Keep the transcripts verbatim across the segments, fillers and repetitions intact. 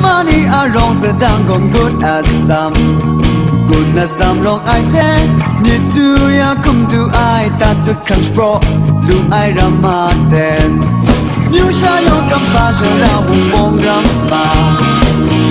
Mani a rawng sadang gawn gun a sam, gun a sam rawng ai hte, myit du ya hkum du ai, tat tut hkrang shapraw lu ai ram ma ten. Myu sha yawng kamhpa shara, wunpawng ram ma,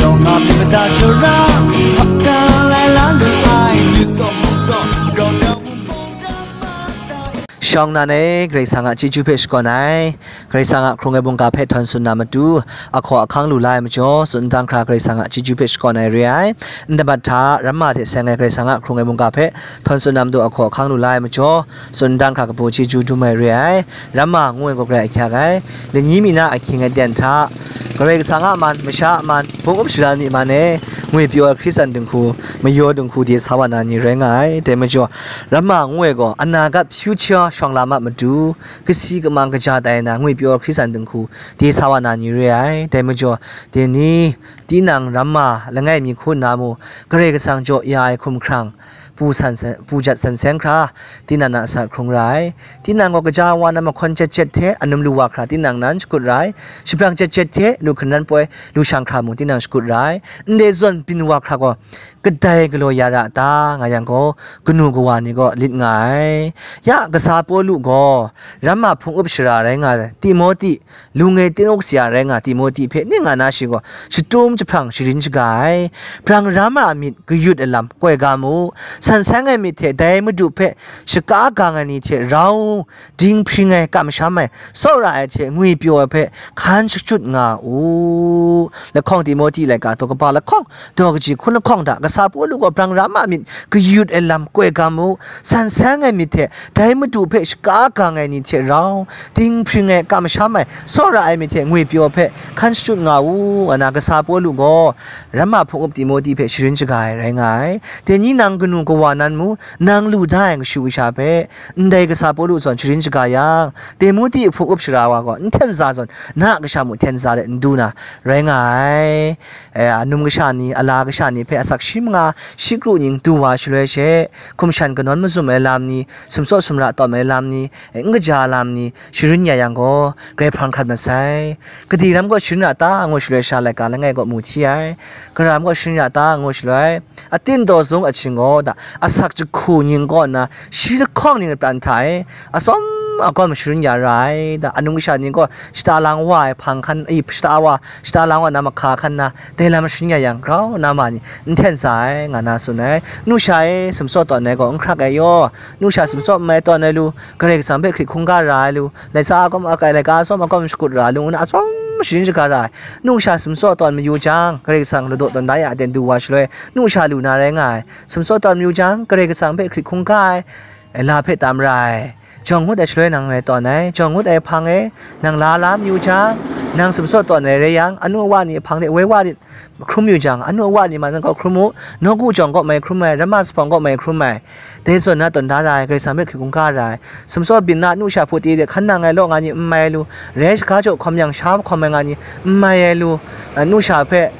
yawng a myit mada shara, hkap ka lai la lu ai, myit sawm mung sawm, rau na wunpawng ram ma tai. Shawng nan e, Karai Kasang a chyeju hpe shakawn ai, Karai Kasang a hkrung ai mungga hpe htawn tsun na matu, ahkaw ahkang lu la ai majaw, tsun n dang hkra Karai Kasang a chyeju hpe shakawn ai re ai. Nta mat hta, ramma hte seng ai Karai Kasang a hkrung ai mungga hpe htawn tsun na matu, ahkaw ahkang lu la ai majaw, tsun n dang hkra kabu chyeju dum ai re ai. Ramma ngu ai gaw Karai ahkyak ai. Lani mi na ahkying aten hta, Karai Kasang a man, masha a man, hpung up shara ni man e, ngwi pyaw ai Hkristan dinghku, mayaw dinghku de sa wa na ni rai nga ai. Dai majaw, ramma ngu ai gaw, anagat future shawng lam a matu, kasi kamang kaja tai na ngwi pyaw Hkristan dinghku de sa wa na ni re ai. Dai majaw, dai ni, tinang ramma langai mi hku nna mu, Karai Kasang jaw ya ai hkumhkrang, pu san, pu jat san seng hkra, tinang na asak hkrung ra ai. Tinang gaw kaja wa na mahkawn chet chet hte anum lu wa hkra, tinang nan shakut ra ai. Shabrang chet chet hte lu hkungran poi lu shang hkra mung, tinang shakut ra ai. Ndai zawn byin wa hkra gaw, kadai galaw ya ra ta, nga yang gaw, kanu kawa ni gaw lit nga ai. Ya, kasa Pawlu gaw, ramma hpung up shara rai nga ai, Timote, lung e tinuk sara rai nga Timote hpe ning nga na shi gaw, shatum jahprang sharin shaga ai. Brang ramma a myit kayut ai lam koi ga mu, san seng ai myit hte dai Madu hpe shaka gang ai ni hte rau dinghpring ai, kamsham ai, tsawra ai hte ngwi pyaw ai hpe hkan shachyut nga u. Lahkawng Timote laika daw kaba lahkawng, daw kaji hkun lahkawng hta, kasa Pawlu gaw brang ramma myit kayut ai lam koi ga mu, san seng ai myit hte dai Madu hpe shaka gang ai ni hte rau, dinghpring ai, kamsham ai, tsawra ai myit hte ngwi pyaw hpe hkan shachyut nga u, nga na kasa Pawlu gaw ramma hpung up Timote hpe sharin shaga ai rai nga ai. Dai ni nang kanu kawa nan mu, nang lu da ai kashu kasha hpe, ndai kasa Pawlu zawn sharin shaga yang, Timote hpung up shara wa gaw n hten za zawn, na a kasha mung hten za let n du na rai nga ai. E, anum kasha ni, ala kasha ni hpe asak shi manga, shi kru ning du wa shaloi she, hkum shan kanawn mazum ai lam ni, sumsaw sumra tawm ai lam ni, e, n kaja lam ni, sharin ya yang gaw, grai hpang hkrat masai. Kadi ram gaw sharin a ta, ngu shaloi sha laika langai gaw mu hti ai. Gara ram gaw sharin a ta, ngu shaloi, atin daw zung ahkying gaw da, asak jahku ning kaw nna, shi lahkawng ning pran hta e, atsawm agawm sharin ya ra ai da, anung kasha ning gaw shata lang wa ai hpang hkan, i, shata wa, shata lang wa na mahka hkan na, dai lam sharin ya yang, grau na ma ni, n hten za ai, nga na tsun ai. Nu sha e, sumsaw tawn ai gaw n hkrak ai yaw, nu sha sumsaw n mai tawn ai lu, Karai Kasang hpe hkrit hkungga ra ai lu, laika agawm akai, laika atsawm agawm shakut ra ai lu, ngu na atsawm sharin shaga ra ai. Nu sha sumsaw tawn mayu jang, Karai Kasang ladaw tawn da ya aten du wa shaloi, nu sha lu na rai nga ai. Sumsaw tawn mayu jang, Karai Kasang hpe hkrit hkungga ai, la hpe tam ra ai. Jawng ngut ai shaloi nang ngai tawn ai, jawng ngut ai hpang e, nang la la mayu jang, nang sumsaw tawn ai rai yang, anu awa ni hpang de woi wa rit, hkrum yu jang, anu awa ni ma nang kaw hkrum u, nawku jawng kaw mai hkrum ai, ramma zuphpawng kaw mai hkrum ai, dai zawn na tawn da ra ai, Karai Kasang hpe hkrit hkungga ra ai, sumsaw byin na nu sha hput de hkan nang ai law nga ni n mai ai lu, rai shaga jaw hkawm yang sha hkawm ai nga ni n mai ai lu, a, nu sha hpe,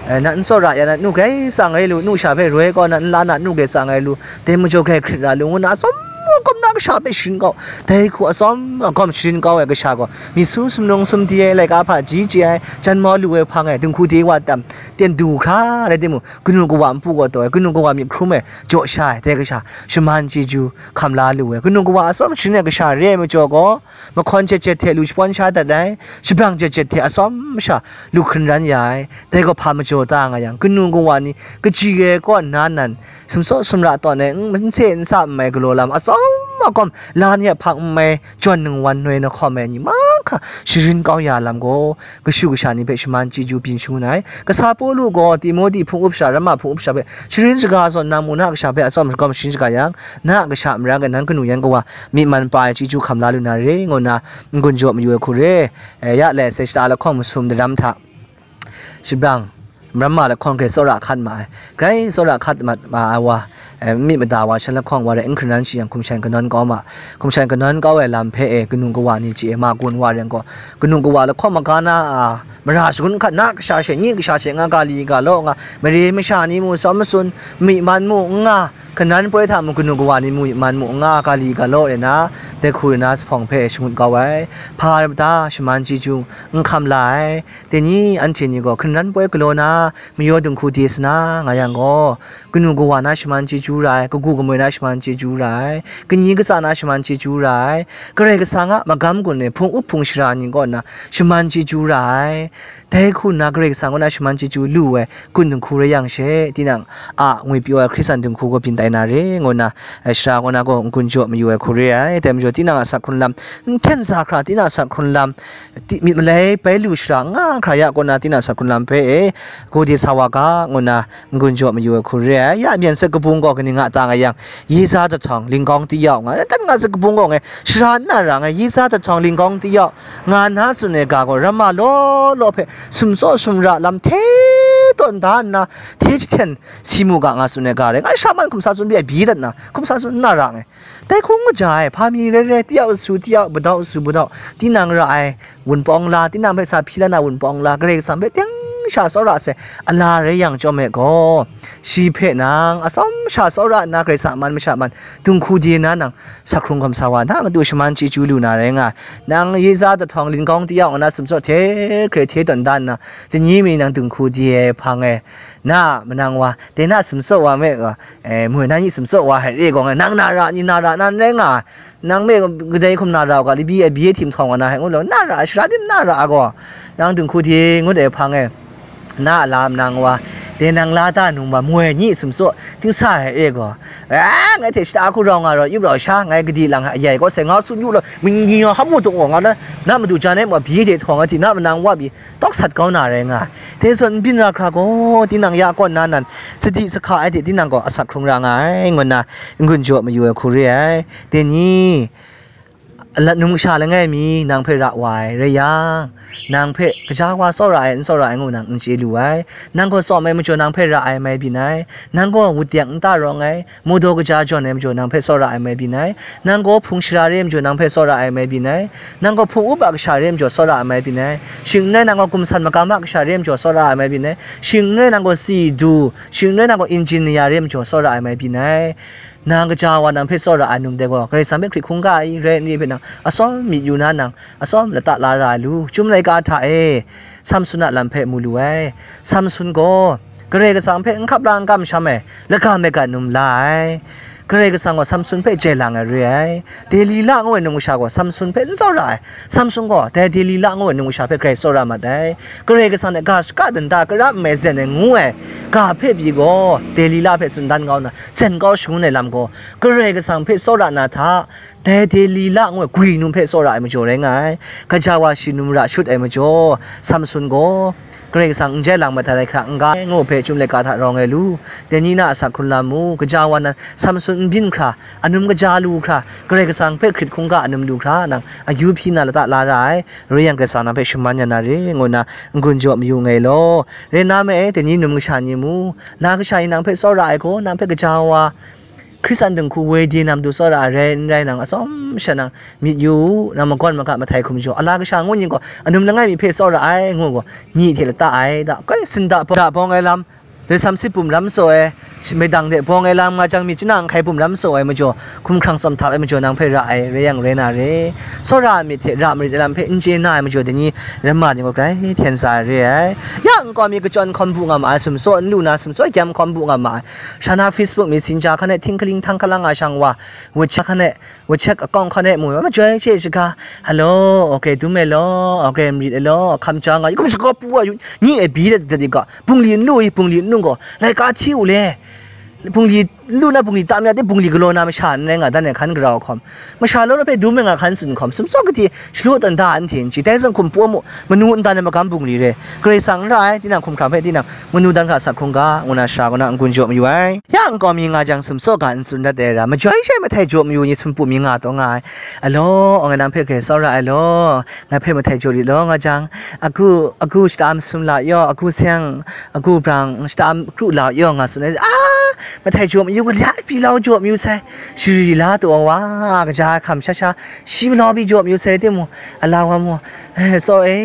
e, na n tsawra ya na nu grai tsang ai lu, nu sha hpe roi kaw na n la na nu grai tsang ai lu, dai majaw grai hkrit ra lu, ngu na atsawm agawm na kasha hpe sharin kau, dai hku atsawm agawm sharin kau ai kasha gaw, myit su sumnung sum di ai, laika hpaji chye ai, janmau lu ai hpang e, dinghku de wa tam, ten du hkra rai timung, kanu kawa npu gaw taw ai, kanu kawa myit hkrum e, jaw sha ai, dai kasha shaman chyeju hkam la lu ai, kanu kawa atsawm sharin ai kasha re ai majaw gaw, mahkawn chet chet hte lu shapawn sha dat ai, shabrang chet chet hte atsawm sha lu hkungran ya ai, dai gaw hpa majaw ta nga yang, kanu kawa ni kaji ai kaw nna nan, sumsaw sumra tawn ai, n, n se n sa n mai galaw lam atsawm agawm, la ni a hpang n mai, jawn ningwan noi na hkawm ai ni mahkra sharin kau ya lam gaw, kashu kasha ni hpe shaman chyeju byin shangun ai. Kasa Pawlu gaw Timote hpung up sha, ramma hpung up sha hpe sharin shaga zawn, nang mu na kasha hpe atsawm agawm sharin shaga yang, na a kasha mara gaw nang kanu yan kawa myi man pa ai chyeju hkam la lu na re, ngu nna n-gun jaw mayu ai hku re. E, ya, let sai shata lahkawng masum daram hta, shabrang, ramma lahkawng grai tsawra hkat ma ai, grai tsawra hkat mat ma ai wa, e, n myit mada wa, shan lahkawng wa rai n hkungran shi yang, hkum shan kanawn kau ma, hkum shan kanawn kau ai lam hpe e, kanu kawa ni chye e, ma gun wa rai yang gaw, kanu kawa lahkawng maga na a, mara shangun hkat na kasha she, nye kasha she nga, ga li ga law nga, mare masha ni mu tsawm matsun, myi man mu n nga, hkanan poi hta mu kanu kawa ni mu myi man mu n nga, ga li ga law re na, dai hku re na zuphpawng hpe shangut kau ai. Hpa rai mata shaman chyeju n hkam la ai. Dai ni anhte ni gaw hkanan poi galaw na mayaw dinghku de sa na nga yang gaw, kanu kawa na shaman chyeju ra ai, kagu kamoi na shaman chyeju ra ai, kani katsa na shaman chyeju ra ai, Karai Kasang a magam gun e hpung up hpung shara ni kaw na shaman chyeju ra ai. Dai hku nna Karai Kasang kaw na shaman chyeju lu ai gun dinghku rai yang she, tinang a ngwi pyaw ai Hkristan dinghku gaw byin tai na re, ngu nna, eh, shara kaw na gaw n-gun jaw mayu ai hku re ai. Dai majaw, tinang a asak hkrun lam, n hten sa hkra, tinang a asak hkrun lam, ti-, myit malai bai lu shara nga hkra ya kaw na, tinang a asak hkrun lam hpe e, gode sa wa ga, ngu nna, n-gun jaw mayu ai hku re ai. Ya byen sat kabung gaw kaning a ta nga yang, Yeza dahtawng, Lingkawng tayau nga, dan nga sat kabung gaw ngai, shara n na ra ngai, Yeza dahtawng, Lingkawng tayau nga na tsun ai ga gaw, ramma law law hpe sumtsaw sumra lam hte tawn da nna, hte jahten si mu ga nga tsun ai ga rai, ngai shara man hkum sa tsun byi ai byi dat na, hkum sa tsun n na ra ngai. Dai hkung kaja ai, hpa mi rai rai, tayau su tayau, badau su badau, tinang ra ai, wunpawng la, tinang hpe sa hpyi la na wunpawng la, Karai Kasang hpe teng sha tsawra sai, a la rai yang chyawm e gaw, shi hpe nang atsawm sha tsawra nna Karai Kasang a man masha man, dinghku de na nang, asak hkrung hkawm sa wa, nang matu shaman chyeju lu na rai nga, nang Yeza dahtawng, Lingkawng tayau nga na sumtsaw hte hkre hte tawn da nna, lani mi nang dinghku de ai hpang e, na a manang wa, dai na sumtsaw wa me gaw, eh, moi na ni sumtsaw wa hai re gaw, nang na ra ni na ra nan rai nga, nang me kadai hkum na ra u ga, labi ai byi htim htawng wa na hai ngu law, na ra, shara tim na ra gaw, nang dinghku de ngut ai hpang e, na a lam nang wa, dai nang la ta num wa, moi ni sumtsaw, dingsa ai e gaw, a, ngai hte shata hku rau nga rau, yup rau sha, ngai kadi lang ai ayai kaw sai, nga tsun yu law, mingyi nga hap mu tuk wa, nga na, na madu jan ai ma, byi de htawng ai hti, na manang wa pyi, tawk sat kau na rai nga ai. Dai zawn n byin ra hkra gaw, tinang ya kaw nna nan, sadi sahka ai hte tinang gaw asak hkrung ra nga ai, ngu nna n-gun jaw mayu ai hku re ai. Dai ni, Alat num kasha langai mi nang hpe ra wa ai rai yang, nang hpe gaja wa tsawra ai, n tsawra ai ngu nang n chye lu ai. Nang gaw tsawm ai majaw nang hpe ra ai mai byin ai. Nang gaw wut yak nta rawng ai, mawdaw kaja jawn ai majaw nang hpe tsawra ai mai byin ai. Nang gaw hpung shara re ai majaw nang hpe tsawra ai mai byin ai. Nang gaw hpung upa kasha re ai majaw tsawra ai mai byin ai. Shing n rai nang gaw gumsan magam a kasha re ai majaw tsawra ai mai byin ai. Shing n rai nang gaw si du, shing n rai nang gaw injin-ya re ai majaw tsawra ai mai byin ai. Nang gaja wa nang hpe tsawra ai num dai gaw, Karai Kasang hpe hkrit hkungga ai rai n re hpe nang atsawm myit yu na, nang atsawm lata la ra ai lu. Chyum laika hta e, Samsun a lam hpe mu lu ai. Samsun gaw, Karai Kasang hpe n hkap la n kamsham ai, laga maga num la ai. Karai Kasang gaw Samsun hpe jai lang ai re ai. Delila ngu ai num kasha gaw Samsun hpe n tsawra ai. Samsun gaw dai Delila ngu ai num kasha hpe grai tsawra mat ai. Karai Kasang hte ga shaka dunda kara nme zen ai ngu ai ga hpe pyi gaw, Delila hpe tsun dan kau nna, zen kau shangun ai lam gaw, Karai Kasang hpe tsawra na hta, dai Delila ngu ai gwi num hpe tsawra ai majaw rai nga ai. Gaja wa shi num ra shut ai majaw, Samsun gaw, Karai Kasang n jai lang mat ai hkra n ga ai ngu hpe Chyum laika hta rawng ai lu. Dai ni na asak hkrun la mu, gaja wa nan Samsun n byin hkra, anum kaja lu hkra, Karai Kasang hpe hkrit hkungga anum lu hkra, nang akyu hpyi na lata la ra ai, rai yang Karai Kasang nang hpe shaman ya na re, ngu nna n-gun jaw mayu nngai law. Rai nna me e, dai ni num kasha ni mu, la kasha ni nang hpe tsawra ai gaw, nang hpe gaja wa, Hkristan dinghku woi de na matu tsawra ai rai n rai, nang atsawm sha nang myit yu u, nang magawn maga mahtai hkum jaw, ala kasha ngu ni gaw, anum langai mi hpe tsawra ai ngu gaw, myi hte lata ai, da, kai, sinda bawng ai lam, doi sam sit bum ram tsaw ai, shi-, maidang de bawng ai lam nga jang, myit chyanang hkai bum ram tsaw ai majaw, hkumhkrang tsawm htap ai majaw, nang hpe ra ai, rai yang rai na re. Tsawra ai myit hte ra marit ai lam hpe n chye na ai majaw, dai ni ramma ni gaw grai hten sa ai re ai. Ya nkau mi kachyawn hkawm bu nga ma ai, sumtsaw n lu na, sumtsaw gyam hkawm bu nga ma ai. Sha na Facebook, Messenger hkan e, hting hkaling htang hkalang a shang wa, WeChat hkan e, WeChat account hkan e mu, majoi she shaga, hello, okay, dum e law, okay, marit e law, hkam ja nga, kum shaga pu wa yu, ni e bi dat dat i ga, bungli n lu i, bungli n lu gaw, laika hti u le, bungli n lu na, bungli tam ya de, bungli galaw na masha n rai nga, dan e hkan grau hkawm, masha law law hpe dum e nga hkan tsun hkawm, sumtsaw kati, shalaw dan da anhte n chye, dai zawn hkum pawm u, manu nta na magam bungli re, Karai Kasang n ra ai, tinang hkumhkrang hpe tinang, manu dan hkra asak hkrung ga, ngu na sara kaw na n-gun jaw mayu ai. Ya nkau mi nga jang, sumtsaw ga n tsun dat ai ra, majoi she mahtai jaw mayu ni sumpu mi nga taw nga ai. Alo, ngai nang hpe grai tsawra ai law, ngai hpe mahtai jaw rit law nga jang, agu, agu shata masum la yaw, agu seng, agu brang shata kru la yaw nga tsun ai, a, mahtai jaw mayu ga, la pyi lau jaw mayu sai, shari la taw wa, kaja ai hkam sha sha, shi malau pyi jaw mayu sai, rai timung, ala wa mu, eh, tsaw e,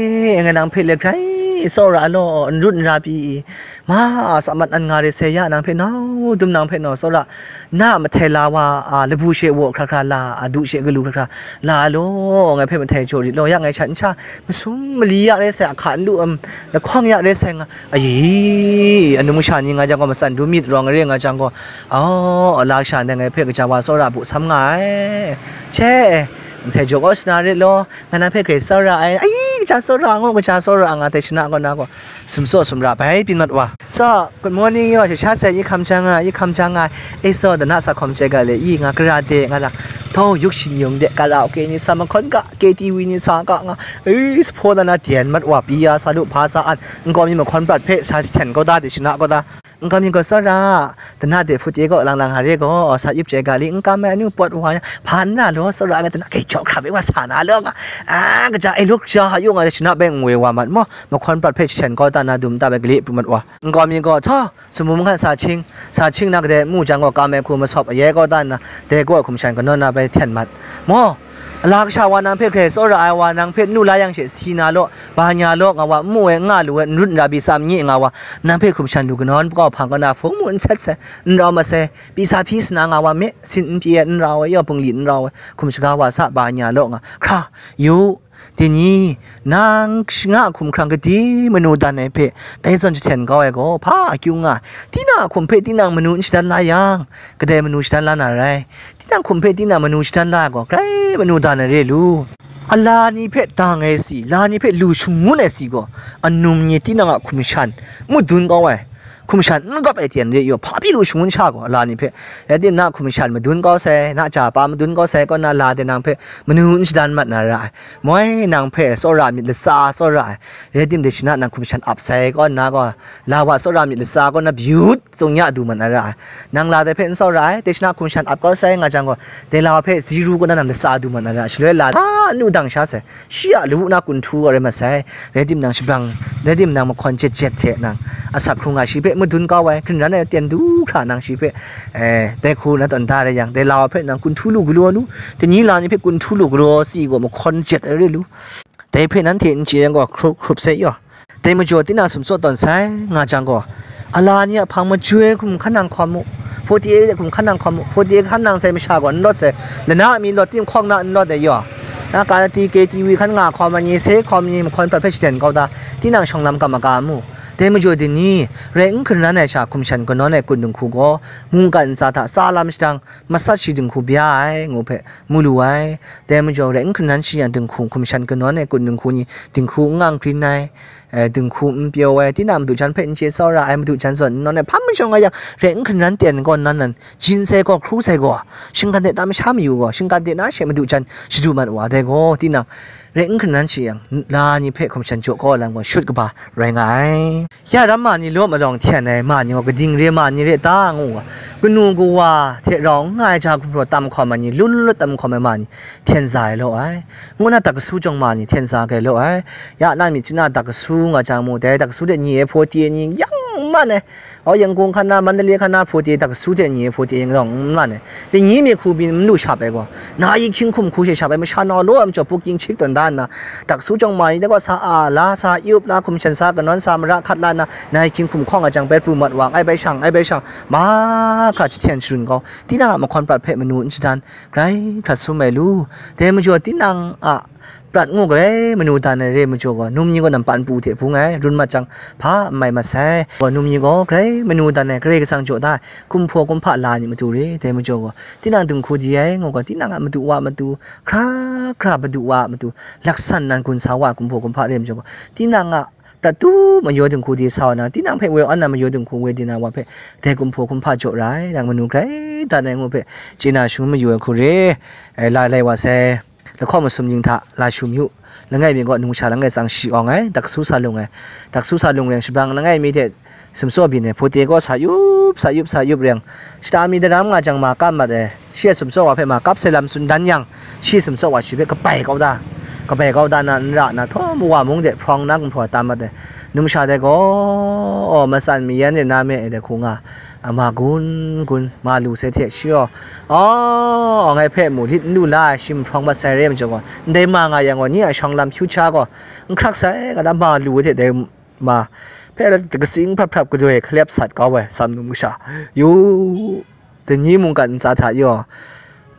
ngai nang hpe le grai i, tsawra law, n rut n ra pyi i, ma a, sa mat an nga re sai ya, nang hpe nau dum, nang hpe nau tsawra, na a mahtai la wa, a, labu she waw hkra hkra la, a, du she galu hkra hkra la law, ngai hpe mahtai jaw rit law, ya ngai shat n sha, masum mali ya re sai, a hka n lu, um, lahkawng ya re sai nga, ayi, anung sha ni nga jang gaw, matsan du myit rawng re nga jang gaw, aw, a la sha ndai ngai hpe kaja wa tsawra bu sam nga ai. Che, mahtai jaw kau sha na rit law, nga nang hpe grai tsawra ai, ayi, kaja tsawra ngu, kaja tsawra nga, dai shana gaw na gaw, sumtsaw sumra bai byin mat wa. Sa, good morning yaw, sha sha sai, yi hkam jang nga, yi hkam jang nga, e saw, dana sa hkawm chye ga le, yi nga, karate nga la, thaw, yuk shin yung de, karaoke ni sa, mahkawn ga, K T V ni sa ga nga, e, sa hpaw na na dyen mat wa, pyi ya, sa lu, hpa sa an, nkau mi mahkawn prat hpe, sa jahten kau da, dai shana kau da, nkau mi gaw tsawra, dana de hput ye gaw, lang lang hare gaw, sa yup chye ga li, n kam ai anu pawt wa, hpa n na law, tsawra nga, dana, grai jaw hkra bai wa sa na law nga, a, kaja, e, luk ja, ha yu nga, dai shana bai n woi wa mat maw, mahkawn prat hpe jahten kau da na dum da bai gale pru mat wa. Nkau mi gaw, htaw, sumpu mahkan sa hkying, sa hkying na gade mu jang gaw, kam ai hku masawp aye kau da nna, dai gaw hkum shan kanawn na bai hten mat. Maw, a la kasha wa nang hpe grai tsawra ai wa, nang hpe nu la yang she si na law, ba nya law, nga wa, n mu ai, n nga lu ai, n rut n ra pyi tsa manyi nga wa, nang hpe hkum shan lu kanawn kau hpang kau na hpung mu n sat sai, n rau masai, pyi sa hpyi sa na nga wa me, sin n pyi ai, n rau ai, yaw bungli n rau ai, hkum shaga wa sa, ba nya law nga, hkra, yu, Dai ni, nang shanga hkum hkrang kadi manu dan ai hpe, dai zawn jahten kau ai gaw, hpa akyu nga ai? Tinang a hkum hpe tinang manu n shadan la yang, kadai manu shadan la na rai? Tinang hkum hpe tinang manu shadan la ai gaw, grai manu dan ai re lu. A la ni hpe dang ai si, la ni hpe lu shangun ai si gaw, anum ni tinang a hkum shan madun kau ai. Hkum shan n gap ai ten re yaw, hpa pyi lu shangun sha gaw, a la ni hpe, rai timung, na hkum shan madun kau sai, na ja pa madun kau sai, kaw na la de nang hpe manu n shadan mat na ra ai. Moi, nang hpe tsawra myit latsa tsawra ai, rai timung, dai shana nang hkum shan ap sai, kaw na gaw, la wa tsawra myit latsa kaw na byut tsung ya du mat na ra ai. Nang la de hpe n tsawra ai, dai shana hkum shan ap kau sai nga jang gaw, dai la wa hpe ziru kaw na nang latsa du mat na ra ai, shaloi la hta n lu dang sha sai. Shi a lawu na kun htu ai rai mat sai, rai timung, shabrang, rai timung, mahkawn jet jet hte nang, asak hkrung a shi hpe madun kau ai, hkringran ai ten du hkra nang shi hpe, eh, dai hku na tawn da rai yang, dai la wa hpe nang kun htu lu galaw lu, dai ni la ni hpe kun htu lu galaw si gaw mahkawn jet ai re lu, dai hpe nanhte n chye yang gaw, hkrup hkrup sai yaw. Dai majaw, tinang sumtsaw tawn sai nga jang gaw, a la ni a hpang majoi hkum hkan nang hkawm mu, forty-eight hkum hkan nang hkawm mu, forty-eight hkan nang sai masha gaw n lawt sai, lana mi lawt tim hkawng na n lawt ai yaw. Na karati, K T V hkan nga hkawm ai ni, se hkawm ai ni, mahkawn prat hpe shaden kau da, tinang shawng lam kam maga mu. Dai majaw, dai ni, rai n hkungran ai sha hkum shan kanawn ai kun dinghku gaw, mungkan ntsa hta tsa lam shadang, matsat shi dinghku bya ai, ngu hpe mu lu ai. Dai majaw, rai n hkungran shi yang dinghku, hkum shan kanawn ai kun dinghku ni, dinghku n nga n grin ai. Eh, dinghku n pyaw ai, tinang madu jan hpe n chye tsawra ai, madu jan zawn n nawn ai, hpa majaw nga yang, rai n hkungran ten gaw nan nan, jin sai gaw, hkru sai gaw, shinggan de tam sha mayu gaw, shinggan de na she madu jan shadu mat wa ai gaw, tinang rai n hkungran shi yang, la ni hpe hkum shan jaw kau ai lam gaw, shut kaba rai nga ai. Ya ram ma ni law malawng hten ai ma ni gaw, kading re ma ni re ta, ngu ga, kanu kawa hte rau n nga ai ja gumhpraw tam hkawm ai ni, lun lut tam hkawm ai ma ni, hten za ai law ai, ngu na, dakasu jawng ma ni hten za ai law ai. Ya na myit chyanna dakasu nga jang mu, dai dakasu de ni e hpaw ti e ni yang n man ai. Aw, Yangon hkan na, Mandalay hkan na hpaw ti e, dakasu de ni e hpaw ti e yang rawng n man ai. Dai ni mi hku byin n lu shap ai gaw, na yi hkying hkum hku she shap ai, masha nau law ai majaw, booking chik tawn da nna, dakasu jawng ma ni de gaw sa a la, sa yup la, hkum shan sa kanawn sa mara hkat la nna, na yi hkying hkum hkawng a jang bai pru mat wa, ai bai shang, ai bai shang, mahkra jahten sharun kau, tinang a mahkawn prat hpe manu n shadan, grai hkrat sum ai lu. Dai majaw, tinang a prat ngu garai manu dan ai re majaw gaw, num ni gaw nampan pu hte bung ai, run mat jang, hpa n mai mat sai. Gaw, num ni gaw garai manu dan ai, Karai Kasang jaw da ai, kumhpaw kumhpa la ni matu re, dai majaw gaw, tinang dinghku di ai, ngu gaw, tinang a madu wa matu, hkra hkra madu wa matu, laksan nan gun sa wa ai kumhpaw kumhpa re majaw gaw, tinang a prat tu mayaw dinghku di sa wa na, tinang hpe woi awn na mayaw dinghku woi di na wa hpe, dai kumhpaw kumhpa jaw ra ai, nang manu grai dan ai ngu hpe, chye na shangun mayu ai hku re, eh, lai lai wa sai. Lahkawng masum ning hta la shu mayu. Langai mi gaw nungsha langai tsang shi awng ai, dakasu sa lung ai. Dakasu sa lung reng shabrang langai mi hte sumtsaw byin ai, hpute gaw sa yup, sa yup, sa yup reng. Shata mi daram nga jang ma kap mat ai. Shi a sumtsaw wa hpe ma kap sai lam tsun dan yang, shi sumtsaw wa shi hpe kabai kau da. Kabai kau da na, n ra na, htaw mawa mung de hprawng na gumhpraw tam mat ai. Numsha dai gaw, aw, matsan mayan de na me ai dai hku nga, a, ma gun gun, ma lu sai hte shi gaw, aw, ngai hpe mu lit n lu la ai, shi mahprawng mat sai re ai majaw gaw, ndai ma nga yang gaw, ni a shawng lam hkyu hkya gaw, n hkrak sai, kata ma lu ai hte dai ma, hpe rai katsing hprap hprap gadoi hkalep sat kau ai, tsam num kasha, yu, dai ni mungkan ntsa hta yaw,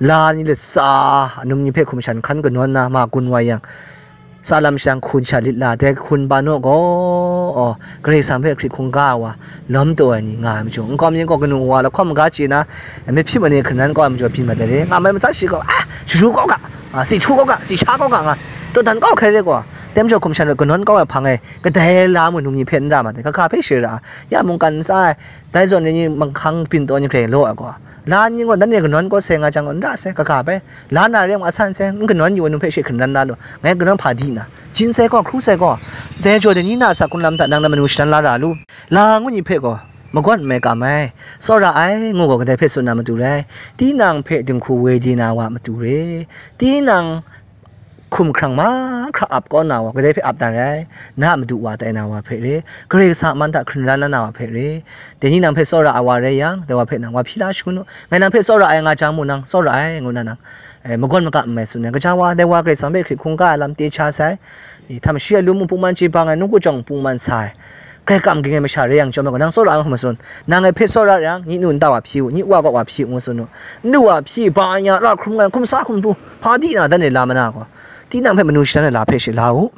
la ni latsa, anum ni hpe hkum shan hkan kanawn na, ma gun wa yang, tsa lam shang hkun sha lit la, dai hkun pa naw gaw, aw, Karai Kasang hpe hkrit hkungga ai wa, lawm taw ai ni nga ai majaw, nkau mi gaw kanu wa lahkawng maga chye na, myit hpyi ma ni hkringran kau ai majaw byin mat ai re, nga mai matsat shi gaw, a, sharu kau ga, a, si htu kau ga, si sha kau ga nga, taw dan kau hkrai re gaw, dai majaw hkum shan rai kanawn kau ai hpang e, kadai la mu num ni hpe n ra mat ai, kaga hpe shara ai, ya mungkan ntsa ai, dai zawn ni mahkang byin taw ni hkrai law ai gaw, la ni gaw dan e kanawn kau sai nga jang gaw n ra sai, kaga bai, la na re mung asan sai, n kanawn yu ai num hpe she hkringran la lu, ngai kanawn hpa di na, jin sai gaw, hkru sai gaw, dai jaw dai ni na a asak hkrung lam hta nang na manu shadan la ra lu, la ngut ni hpe gaw, magawt n mai kam ai, tsawra ai, ngu gaw kadai hpe tsun na matu rai, tinang hpe dinghku woi di na wa matu re, tinang hkum hkrang mahkra ap kau na wa, kadai hpe ap dan rai, na a madu wa tai na wa hpe re, Karai Kasang a man hta hkringran la na wa hpe re, dai ni nang hpe tsawra ai wa rai yang, dai wa hpe nang wa hpyi la shangun u, ngai nang hpe tsawra ai nga jang mung nang, tsawra ai, ngu na nang, eh, magawn maga n mai tsun ai, gaja wa, dai wa Karai Kasang hpe hkrit hkungga ai lam chye sha sai, eh, htam shi ai lu mung pungman chye bang ai, nawku jawng pungman sa ai, Karai kam ging ai masha re yang chyawm ai gaw, nang tsawra ai hkrum matsun, nang ngai hpe tsawra yang, nyi nu nta wa hpyi u, nyi wa gaw wa hpyi u, ngu tsun u, ndu wa hpyi, ba nya ra hkrum ai, hkum sa hkum pru, hpa di na dan e la mana gaw, tinang hpe manu shadan ai la hpe she la u.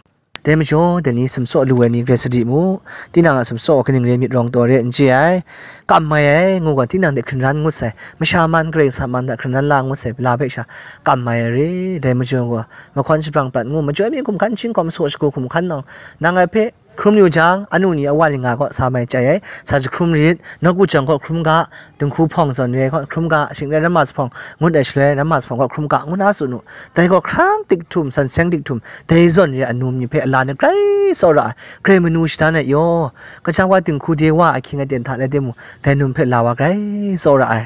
Dai majaw, dai ni sumsaw lu ai ni grai sadi mu, tinang a sumsaw kaning re myit rawng taw re n chye ai, kam mai ai, ngu gaw tinang de hkringran ngut sai, masha man Karai Kasang man hta hkringran la ngut sai, la hpe sha kam mai ai re, dai majaw gaw, mahkawn shabrang prat ngu, majoi mi hkum hkan, hkying hkawm, saw shagu hkum hkan nang, nang ngai hpe hkrum yu jang, anu ni awa ni nga gaw sa mai chyai ai, sa jahkrum rit, nawku jawng gaw hkrum ga, dinghku hpawng zawn re gaw hkrum ga, shing rai ramma zuphpawng ngut ai shaloi ramma zuphpawng gaw hkrum ga, ngu na tsun u, dai gaw hkrang dik htum, san seng dik htum, dai zawn re anum ni hpe ala ni grai tsawra ai, grai manu shadan ai yaw, gaja wa dinghku de wa ahkying aten hta rai timung, dai num hpe la wa grai tsawra ai.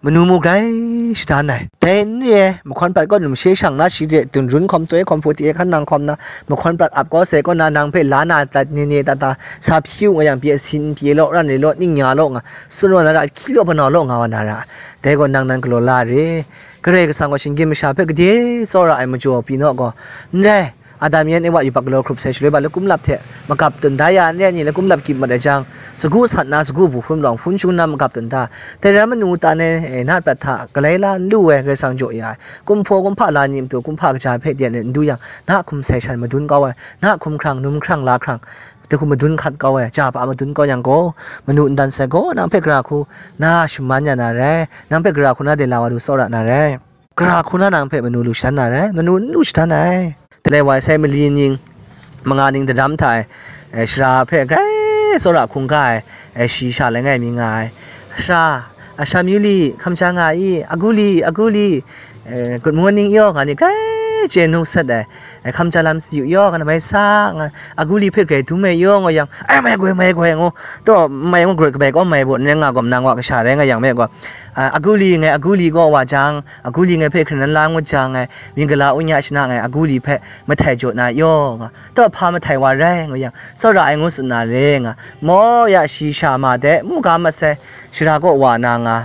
Manu mu grai shadan ai. Dai n re ai, mahkawn prat kaw num she shang na shi de, dun run hkawm toi hkawm hpu ti e hkan nang hkawm na, mahkawn prat ap kau sai kaw na, nang hpe la na lat ni ni ta ta, sa hpyi u nga yang, pyi asin, pyi law, ran re law, ning ya law nga, tsun wa na ra, hkyi law, panau law nga wa na ra, dai gaw nang nan galaw la re. Karai Kasang gaw shinggyim masha hpe gade tsawra ai majaw pyi naw gaw, n rai, Adam yan Ewa yubak galaw hkrup sai shaloi ba, lakum lap hte magap tun da ya n re ai ni, lakum lap gyip mat ai jang, sagu sat na, sagu bu hpun lawng hpun shun na magap tun da, dai rai manu tan e, eh, na prat hta galai la n lu ai, Karai Kasang jaw ya ai, kumhpaw kumhpa la ni matu kumhpa kaja hpe de n du yang, na hkum sai shan madun kau ai, na hkum hkrang, num hkrang, la hkrang, dai hku madun hkat kau ai, ja pa madun kau yang gaw, manu n dan sai gaw, nang hpe gara hku na shaman ya na rai, nang hpe gara hku na de la wa lu tsawra na rai. Gara hku na nang hpe manu lu shadan na rai, manu n lu shadan ai. Dalai wa sai mali ning, manga ning daram hta e, eh, shara hpe grai tsawra hkungga ai, eh, shi sha langai mi nga ai. Shara, asham yu li, hkam sha nga i, agu li, agu li, eh, good morning yaw nga ni grai chye nu sat ai. Eh, hkam sha lam sadi u yaw nga na mai sa, nga, agu li hpe grai dum ai yaw nga yang, ai mai goi, mai goi ngu, taw mai ngu, grai kabai kaw mai baw, n rai nga gawm nang wa kasha rai nga yang me gaw, ah, agu li ngai, agu li gaw wa jang, agu li ngai hpe hkringran la ngut jang ngai, mingala unya shana ngai, agu li hpe mahtai jaw na yaw nga, taw hpa mahtai wa rai ngu yang, tsawra ai ngu tsun na le nga, maw ya shi sha ma de, mu ga mat sai, shara kaw wa na nga,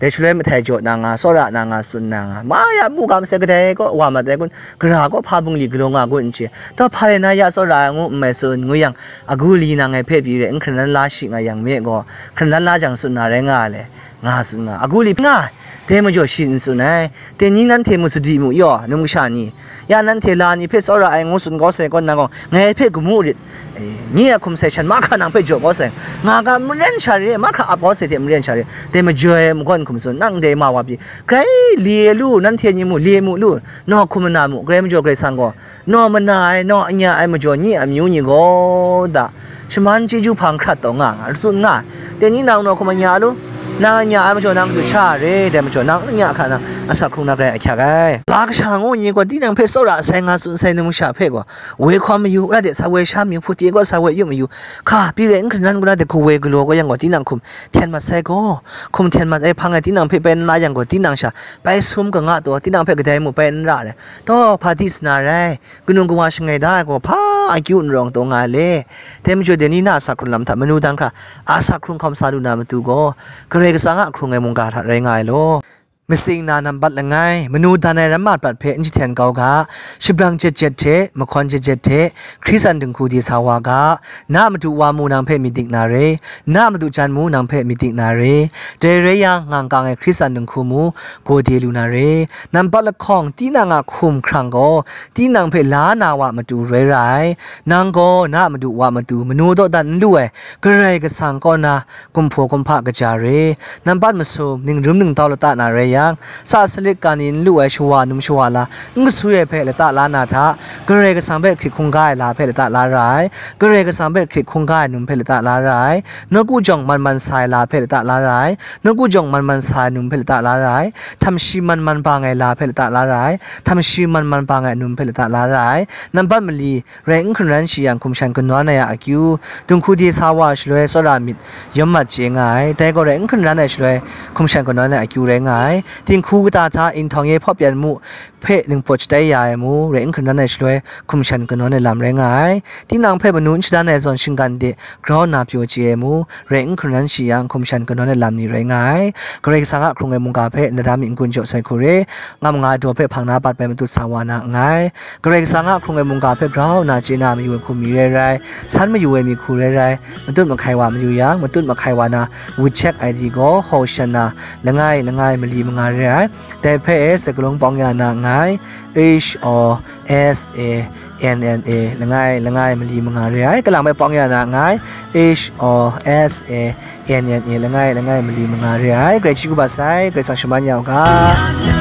dai shaloi mahtai jaw na nga, tsawra na nga, tsun na nga, ma ya mu ga mat sai, kadai kaw wa mat ai kun, gara kaw hpa bungli galaw nga kun n chye, taw hpa rai na ya tsawra ai ngu n mai tsun ngu yang, agu li na ngai hpe pyi re, n hkringran la shi nga yang me gaw, hkringran la jang tsun na rai nga le. Nga tsun nga, agu li nga, dai majaw shi n tsun ai, dai ni nanhte mu sadi mu yaw, num kasha ni, ya nanhte la ni hpe tsawra ai ngu tsun kau sai kaw nang gaw, ngai hpe gamu rit, eh, nye a hkum sai shan mahkra nang hpe jaw kau sai, nga ga maren sha re, mahkra ap kau sai hte maren sha re, dai majaw ai magawn hkum tsun, nang dai ma wa pyi, grai li lu, nanhte ni mu, li mu lu, naw hkum mana mu, grai majaw Karai Kasang gaw, naw mana ai, naw anya ai majaw nye amyu ni gaw da, shaman chyeju hpang hkrat taw nga nga, tsun nga, dai ni nang naw hkum anya lu, nang anya ai majaw nang du sha re, dai majaw nang anya hkra nang asak hkrung na grai ahkyak ai. La kasha ngu ni gaw, tinang hpe tsawra sai nga tsun sai num masha hpe gaw, woi hkawm mayu, ra de sa woi sha mayu, hpu ti gaw sa woi yu mayu, hka pyi re n hkringran guna de hku woi galaw gaw yang gaw, tinang hkum hten mat sai gaw, hkum hten mat ai hpang e tinang hpe bai n la yang gaw, tinang sha bai sum kanga taw, tinang hpe kadai mu bai n ra ai, taw hpa di sa na rai. Kanu kawa shangai da ai gaw hpa akyu n rawng taw nga ai le? Dai majaw dai ni na asak hkrung lam hta manu dan hkra asak hkrung hkawm sa lu na matu gaw, Karai Kasang a hkrung ai mungga hta rai nga ai law. Matsing na nampat langai, manu dan ai ram mat pat hpe n jahten kau ga, shabrang jet jet hte, mahkawn jet jet hte, Hkristan dinghku de sa wa ga, na madu wa mu nang hpe myit dik na re, na madu jan mu nang hpe myit dik na re, dai rai yang, ngang kang ai Hkristan dinghku mu, gaw de lu na re, nampat lahkawng, tinang a hkum hkrang gaw, tinang hpe la na wa matu rai ra ai, nang gaw na madu wa matu manu dawdan n lu ai, Karai Kasang kaw na, kumhpaw kumhpa kaja re, nampat masum, ningrum ningtau lata na rai yang, sa salit ka ni n lu ai shawa num shawa la, n kasui ai hpe lata la na hta, Karai Kasang hpe hkrit hkungga ai la hpe lata la ra ai, Karai Kasang hpe hkrit hkungga ai num hpe lata la ra ai, nawku jawng man man sa ai la hpe lata la ra ai, nawku jawng man man sa ai num hpe lata la ra ai, htam shi man man bang ai la hpe lata la ra ai, htam shi man man bang ai num hpe lata la ra ai, nampat mali, rai n hkungran shi yang hkum shan kanawn ai a akyu, dinghku de sa wa shaloi tsawra myit yawm mat chye nga ai, dai gaw rai n hkungran ai shaloi hkum shan kanawn ai akyu rai nga ai, dinghku kata hta inhtawng ye hpaw pyan mu hpe ningpawt shatai ya ai mu, rai n hkungran ai shaloi hkum shan kanawn ai lam rai nga ai, tinang hpe manu n shadan ai zawn shinggan de grau nna pyaw chye ai mu, rai n hkungran shi yang hkum shan kanawn ai lam ni rai nga ai, Karai Kasang a hkrung ai mungga hpe nadam myit n-gun jaw sai hku re, ngam nga ai daw hpe hpang na bat bai matut sa wa na nngai. Karai Kasang a hkrung ai mungga hpe grau nna chye na mayu ai hku mi rai rai, san mayu ai mi hku rai rai, matut mahkai wa mayu yang, matut mahkai wa na WeChat I D gaw Hosanna langai langai mali manga rai ai. Dai hpe e sakalung pawng ya na nngai, H O S A N N A langai langai mali manga rai ai. Kalang hpe pawng ya na nngai, H O S A N N A langai langai mali manga rai ai. Karai chyeju kaba sai, Karai Kasang shaman ya u ga.